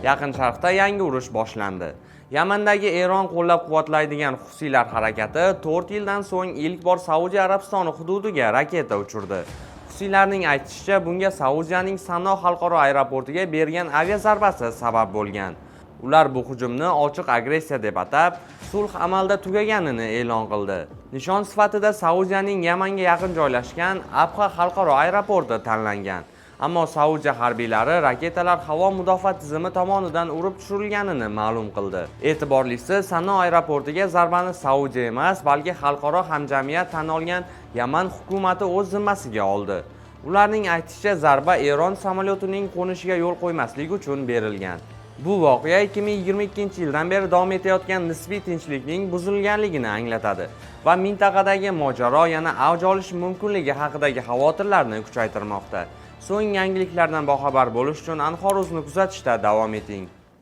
Yaqin Sharqda yangi urush boshlandi. Yamandagi Eron qo'llab-quvvatlaydigan Husiylar harakati 4 yildan so'ng ilk bor Saudiya Arabistoni hududiga raketa uchirdi. Husiylarning aytishicha, bunga Saudiyaning Sano xalqaro aeroportiga bergan aviazarbasi sabab bo'lgan. Ular bu hujumni ochiq agressiya deb atab, sulh amalda tugaganini e'lon qildi. Nishon sifatida Saudiyaning Yamanga yaqin joylashgan Abha xalqaro aeroporti tanlangan. Ammo Saudiya harbiylari raketalar havo mudofaa tizimi tomonidan urib tushirilganini ma'lum qildi. E'tiborlisi, Sano aeroportiga zarbani Saudiya emas, balki xalqaro hamjamiyat tan olgan Yaman hukumati o'z zimmasiga oldi. Ularning aytishicha, zarba Eron samolyotining qo'nishiga yo'l qo'ymaslik uchun berilgan. Bu voqea 2022-yildan beri davom etayotgan nisbiy tinchlikning buzilganligini anglatadi va mintaqadagi mojaro yana avj olishi mumkinligi haqidagi xavotirlarni kuchaytirmoqda. So'nggi yangiliklardan boxabar bo'lish uchun Anhor.uzni kuzatishda davom eting.